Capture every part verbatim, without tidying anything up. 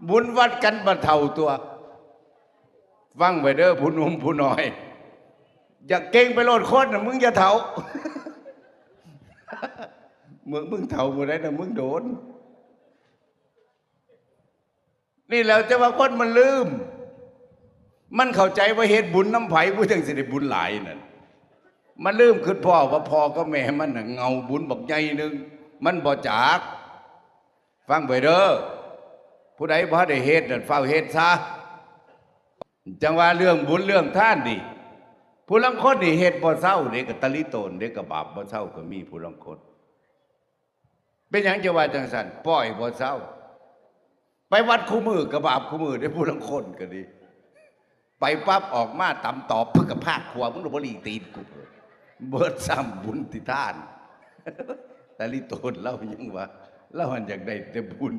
บุญวัดกันบัดเฒ่าตัว ฟังไว้เด้อผู้หนุ่มผู้น้อย อย่าเก่งไปโลดคนน่ะ มึงอย่าเฒ่า เมื่อมึงเฒ่าเมื่อใดน่ะ มึงโดน นี่แหล้วจะว่าคนมันลืม มันเข้าใจว่าเฮ็ดบุญนำไผผู้จังสิได้บุญหลายนั่น มันลืมคิดพ้อว่าพ่อกับแม่มันน่ะเงาบุญบักใหญ่หนึ่ง มันบ่จัก ฟังไว้เด้อ ผู้ใดบ่ได้เฮ็ดนั่นฟ้าวเฮ็ดซะ จังว่าเรื่องบุญเรื่องทานนี่ ผู้ลางคนนี่เฮ็ดบ่เซาเด้ ก็ตะลิโตนเด้ ก็บาปบ่เซาก็มีผู้ลางคน เป็นหยังจะว่าจังซั่น ปล่อยบ่เซา ไปวัดคู่มื้อก็บาปคู่มื้อเด้ ผู้ลางคนก็ดี ไปปั๊บออกมาตำตอบ เพิ่นก็พากขวา มึงน่ะบ่หลีตีนกู เบิดซ้ำบุญที่ทาน ตะลิโตนลาวยังว่า ลาวหั้นอยากได้แต่บุญ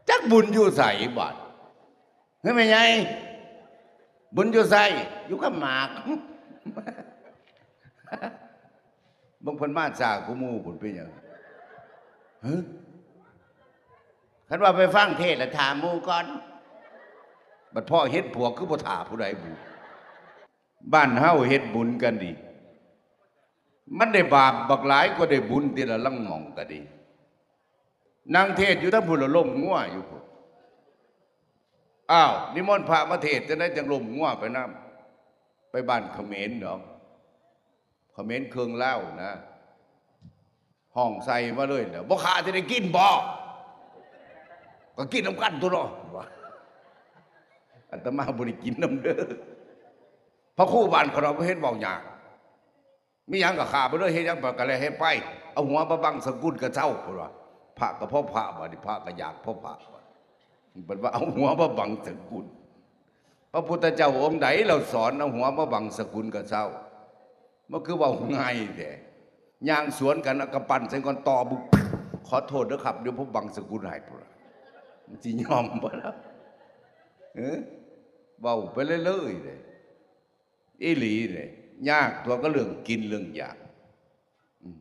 จักบุญอยู่ไสบาด เฮ้ย แม่ใหญ่ บุญอยู่ไส อยู่กับหมาก บางคนมาช้ากูหมู่ บุญเป็นหยัง ฮะ คันว่าไปฟังเทศน์แล้วถามหมู่ก่อน บัดพ้อเฮ็ดปวกคือบ่ถามผู้ใดบุญ บ้านเฮาเฮ็ดบุญกันดี มันได้บาปบักหลายกว่าได้บุญ ทีละลังหม่องก็ดี นั่งเทศน์อยู่ทั้งพุ้นละล้มงัวอยู่พุ้น อ้าว นิมนต์พระมาเทศน์จังได๋จังล้มงัวไปนำ ไปบ้านเขมรดอก เขมรเครื่องลาวนะ ฮ้องใส่มาเลยแหละ "บ่ฆ่าสิได้กินบ่ ก็กินนำกันตั๊วเนาะ" ว่า "อาตมาบ่ได้กินนำเด้อ พระครูบ้านข้อยดอก บ่เห็นเว้ายาก มีหยังก็ฆ่าไปเลย เฮ็ดหยังก็แล้วเฮ็ดไป เอาหัวมาบังสกุลก็เซา" เพิ่นว่า พระก็พอพระ บัดนี้พระก็อยากพอพระ บัดนี้ เพิ่นว่าเอาหัวมาบังสกุล พระพุทธเจ้าองค์ใดลาวสอนเอาหัวมาบังสกุลก็เซา มันคือเว้าง่ายแท้ ย่างสวนกัน เอากำปั้นใส่ก่อน ต่อบึก "ขอโทษเด้อครับ เดี๋ยวผมบังสกุลให้" พุ้นล่ะ มันสิยอมบ่ล่ะ เออ เว้าไปเรื่อยๆเด้ อีหลีเด้ ยากตั๊วก็เรื่องกินเรื่องอยาก อืม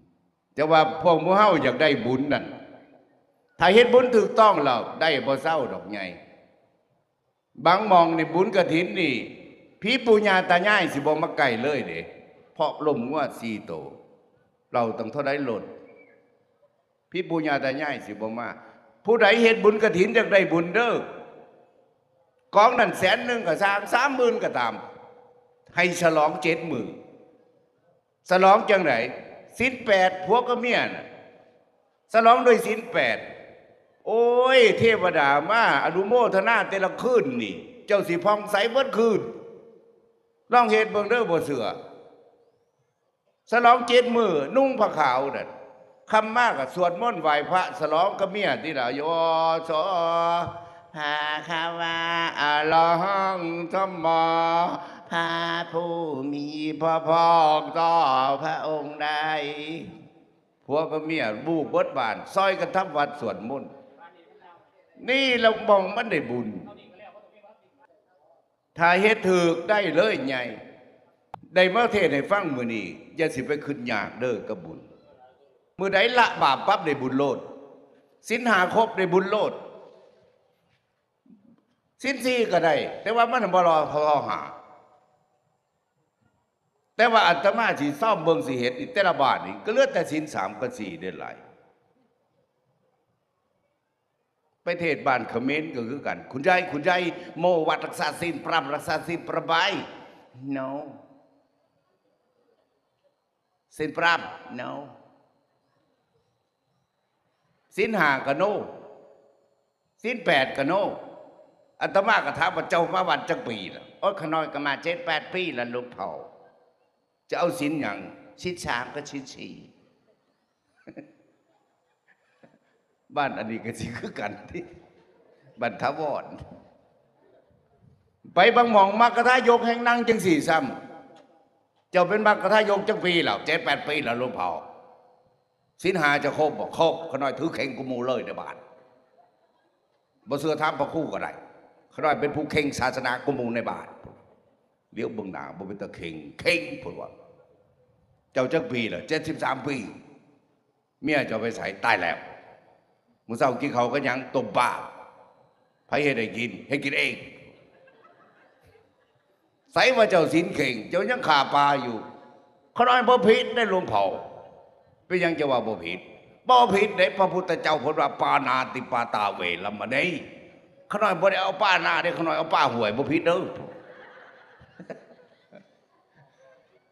แต่ว่าพวกหมู่เฮาอยากได้บุญนั่น ถ้าเฮ็ดบุญถูกต้องแล้ว ได้บ่เซาดอกใหญ่ บางหม่องนี่บุญกฐินนี่ ผีปู่ย่าตายายสิบ่มาใกล้เลยเด้ เพราะล้มงัวสี่โต เล่าตั้งเท่าใดโลด ผีปู่ย่าตายายสิบ่มา ผู้ใดเฮ็ดบุญกฐินอยากได้บุญเด้อ กองนั้นแสนหนึ่งก็ซ่าง สามหมื่นก็ตาม ให้ฉลองเจ็ดมื้อ ฉลองจังได๋ ศีลแปด ผัวกับเมียน่ะ ฉลองด้วยศีลแปด โอ้ย เทวดามาอนุโมทนาแต่ละคืนนี่ เจ้าสิผ่องใสเบิดคืน ลองเฮ็ดเบิ่งเด้อ บ่เชื่อ ฉลองเจ็ดมื้อ นุ่งผ้าขาวนั่น ค่ำมาก็สวดมนต์ไหว้พระ ฉลองกับเมียติล่ะ โย โส ภะคะวา อะระหัง สัมมา พระผู้มีพระภาคเจ้าพระองค์ใด ผัวกับเมีย ลูกเบิดบ้าน ซ่อยกันทำวัตรสวดมนต์ นี่ละหม่องมันได้บุญ ถ้าเฮ็ดถูกได้เลยใหญ่ ได้มาเทศน์ให้ฟังมื้อนี้ อย่าสิไปคิดยากเด้อกับบุญ มื้อใดละบาปปั๊บได้บุญโลด ศีลห้าครบได้บุญโลด ศีลสี่ก็ได้ แต่ว่ามันบ่รอพอห้า แต่ว่าอาตมาสิซ่อมเบิ่งสิเฮ็ดนี่ แต่ละบ้านนี่ก็เหลือแต่ศีลสามกับสี่เด้อหลาย ไปเทศน์บ้านเขมรก็คือกัน คุณยาย คุณยาย โมวัดรักษาศีลปราม รักษาศีลปราม บ่ no ศีลปราม no ศีลห้าก็ no ศีลแปดก็ no อาตมาก็ถามว่า "เจ้ามาวัดจักปีล่ะ" "โอ้ย ข้าน้อยก็มาเจ็ดแปดปีแล้ว หลวงพ่อ" "จะเอาศีลหยัง" "ศีลสามกับศีลสี่" บ้านอันนี้ก็สิคือกันติ บ้านถาวร ไปบางหม่องมรรคทายกแฮ่งนั่งจังซี่ซ้ำ "เจ้าเป็นมรรคทายกจักปีแล้ว" "เจ็ดแปดปีแล้ว หลวงพ่อ" "ศีลห้าเจ้าครบบ่" "ครบ ข้าน้อยถือเคร่งกว่าหมู่เลยในบ้าน" "บ่เชื่อถามพระครูก็ได้ ข้าน้อยเป็นผู้เคร่งศาสนากว่าหมู่ในบ้าน" เหลียวเบิ่งหน้า บ่เป็นตาเคร่ง เคร่ง เพิ่นว่า "เจ้าจักปีล่ะ" "เจ็ดสิบสามปี" "เมียเจ้าไปไส" "ตายแล้ว" มื้อเช้ากินข้าวกับหยัง ต้มปลา ไผเฮ็ดให้กิน เฮ็ดกินเอง ใสว่าเจ้าศีลเข่ง เจ้ายังฆ่าปลาอยู่ ข้าน้อยบ่ผิดได้หลวงพ่อ เป็นหยังจะว่าบ่ผิด บ่ผิดเด้ พระพุทธเจ้าเพิ่นว่า ปาณาติปาตาเวรมณี ข้าน้อยบ่ได้เอาปานาเด้ ข้าน้อยเอาปาห้วย บ่ผิดเด้อ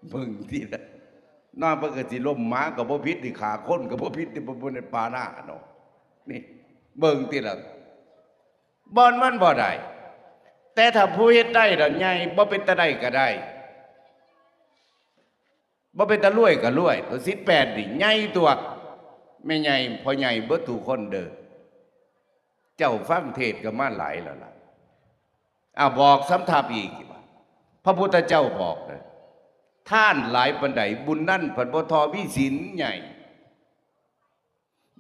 เบิ่งติล่ะ นอนเพิ่นก็สิล้มหมาก็บ่ผิด สิฆ่าคนก็บ่ผิด ที่บ่ได้ปานาเนาะ นี่ เบิ่งติล่ะ บ่อนมันบ่ได้ แต่ถ้าผู้เฮ็ดได้ดอกใหญ่ บ่เป็นตาได้ก็ได้ บ่เป็นตารวยก็รวย ตัวศีลแปดนี่ใหญ่ตัว แม่ใหญ่ พ่อใหญ่เบิดทุกคนเด้อ เจ้าฟังเทศน์ก็มาหลายแล้วล่ะ อ่ะ บอกสำทับอีกว่า พระพุทธเจ้าบอกนะ ทานหลายปานใด บุญนั้นผัดบ่ทอมีศีลใหญ่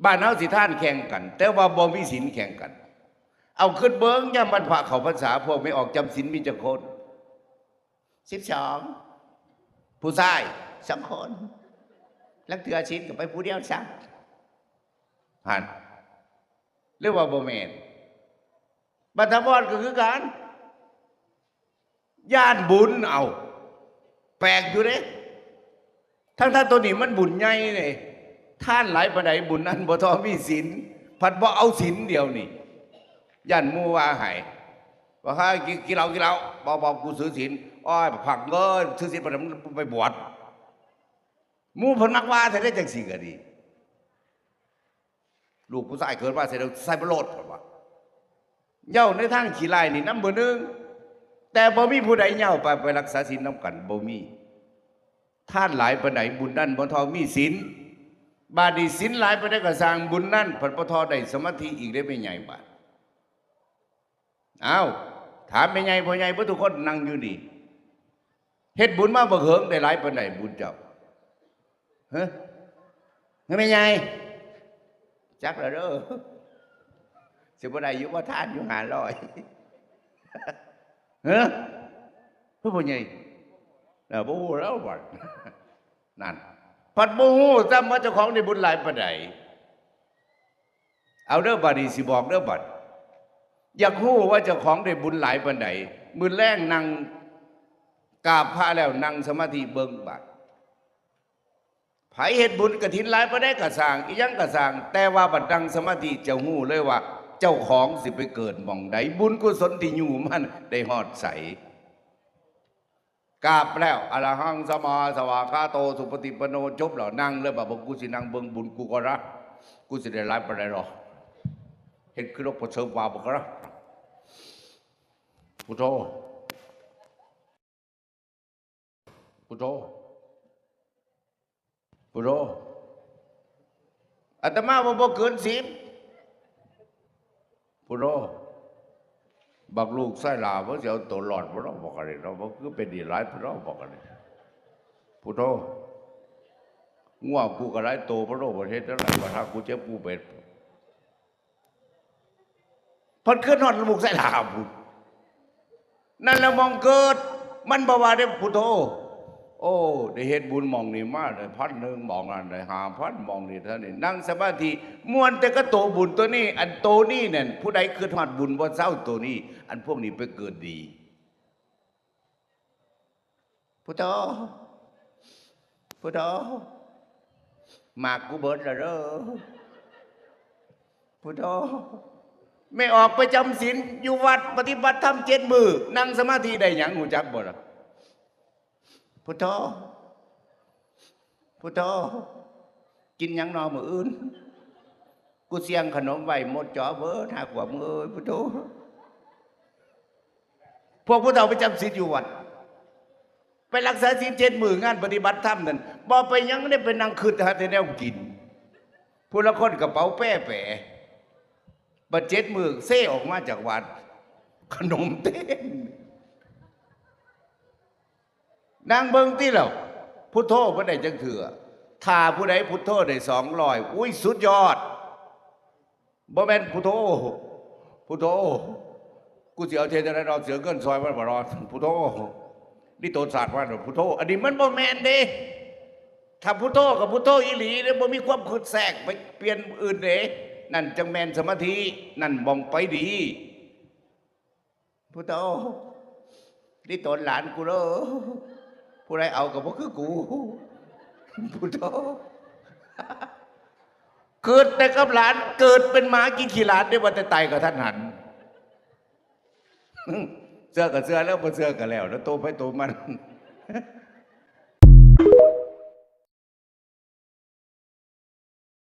บ้านเฮาสิทานแข่งกัน แต่ว่าบ่มีศีลแข่งกัน เอาคิดเบิ่ง ยามวันพระเข้าพรรษา พวกแม่ออกจำศีลมีจักคน สิบสอง ผู้ชายสองคน ลางเทื่อศีลก็ไปผู้เดียวซ้ำ หั่น หรือว่าบ่แม่น บัดถาวรก็คือกัน ย้านบุญ เอา แปลกอยู่เด้ ทั้งๆ ตัวนี้มันบุญใหญ่เด้ ทานหลายปานใด บุญนั้นบ่ทอมีศีล ผัดบ่เอาศีลเดี๋ยวนี้ ย้านหมู่ว่าให้ ว่า "เฮ้ย กิน กินเหล้า กินเหล้า บ่ บ่ กูถือศีล โอ้ย ผักเอ้ย ถือศีล บ่ได้ มึงไปบวช" หมู่เพิ่นมักว่าแท้เด้ จังซี่ก็ดี ลูกผู้ชายเกิดมาใส่ ใส่บ่โลด เพิ่นว่า เหย้าในทางขี้ร้ายนี่นำเบอร์หนึ่ง แต่บ่มีผู้ใดเหย้าไป ไปรักษาศีลนำกัน บ่มี ทานหลายปานใด บุญนั้นบ่ทอมีศีล บาดนี้ศีลหลายปานใดก็ซ่าง บุญนั้นผัดบ่ทอได้สมาธิอีกเด้ แม่ใหญ่ บาด อ้าว ถามแม่ใหญ่พ่อใหญ่เบิดทุกคนนั่งอยู่นี่ เฮ็ดบุญมาบักเหิงได้หลายปานใดบุญเจ้า ฮะ แม่ใหญ่ จักแล้วเด้อ สิบ่ได้อยู่บ่ทานอยู่ห้าร้อย ฮะ คือพ่อใหญ่ เออ บ่ฮู้แล้วบัด นั่น ผัดบ่ฮู้ซ้ำว่าเจ้าของได้บุญหลายปานใด เอาเด้อบัดนี้สิบอกเด้อบัด อยากฮู้ว่าเจ้าของได้บุญหลายปานใด มื้อแลงนั่งกราบพระแล้วนั่งสมาธิเบิ่งบัด ไผเฮ็ดบุญกฐินหลายปานใดก็ซ่าง อีหยังก็ซ่าง แต่ว่าบัดนั่งสมาธิจะฮู้เลยว่าเจ้าของสิไปเกิดหม่องใด บุญกุศลที่อยู่มันได้ฮอดไส กราบแล้ว อะระหังสัมมาสวากขาโต สุปฏิปันโน จบแล้ว นั่งเลย บัดบ่ กูสินั่งเบิ่งบุญกูก่อนนะ กูสิได้หลายปานใดหรอ เฮ็ดคือหลวงปู่เสริมว่าบ่ก่อนนะ พุทโธ พุทโธ พุทโธ อาตมาว่าบ่เกินสิบ พุทโธ บักลูกชายหล่า มันสิเอาตัวรอดบ่เนาะ บอกกันเลยเนาะ มันคือเป็นดีหลายพุทโธ บอกกันเลย พุทโธ งัวกูก็หลายโตพุทโธ ประเทศนั้นหลาย ว่าถ้ากูเจ็บกูเป็น เพิ่นคิดฮอดลูกชายหล่าพุ้น นั่นแหละหม่องเกิด มันบ่ว่าเด้ พุทโธ โอ้ ได้เฮ็ดบุญหม่องนี้มาได้พันหนึ่ง หม่องนั้นได้ห้าพัน หม่องนี้เท่านี้ นั่งสมาธิ ม่วนแต่กับโตบุญตัวนี้ อันโตนี้นั่น ผู้ใดคิดฮอดบุญบ่เซาโตนี้ อันพวกนี้ไปเกิดดี พุทโธ พุทโธ หมากกูเบิดแล้วเด้อ พุทโธ แม่ออกไปจำศีลอยู่วัดปฏิบัติธรรมเจ็ดมื้อ นั่งสมาธิได้หยัง ฮู้จักบ่ล่ะ พุทโธ พุทโธ กินหยังนอมื้ออื่น กูเสี่ยงขนมไว้หมดจอเบิด ห้าขวบ มึงเอ้ย พุทโธ พวกผู้เฒ่าไปจำศีลอยู่วัด ไปรักษาศีลเจ็ดมื้องานปฏิบัติธรรมนั่น บ่ไปหยังได้ ไปนั่งคิดหาแต่แนวกิน ผู้ละคนกระเป๋าแป้แป๋ บัดเจ็ดมื้อเซออกมาจากวัด ขนมเต็ม นั่งเบิ่งติแล้ว พุทโธบ่ได้จักเทื่อ ถ้าผู้ใดพุทโธได้สองร้อย อุ้ย สุดยอด บ่แม่นพุทโธ พุทโธ กูสิเอาเทศน์จั่งใด๋เนาะ สิเอาเงินซอยมันบ่เนาะ พุทโธ นี่โตศาสตร์ว่าพุทโธ อันนี้มันบ่แม่นเด้ ถ้าพุทโธกับพุทโธอีหลีเด้ บ่มีความคิดแทรกไปเปลี่ยนอื่นเด้ นั่นจังแม่นสมาธิ นั่นหม่องไปดี พุทโธ นี่ตนหลานกูเด้อ ผู้ใดเอาก็บ่คือกู พุทโธ เกิดแต่กับหลาน เกิดเป็นหมากินขี้หลานได้ ว่าแต่ตายก็ทันหัน เชื่อก็เชื่อแล้ว บ่เชื่อก็แล้ว แล้วโตไปโตมัน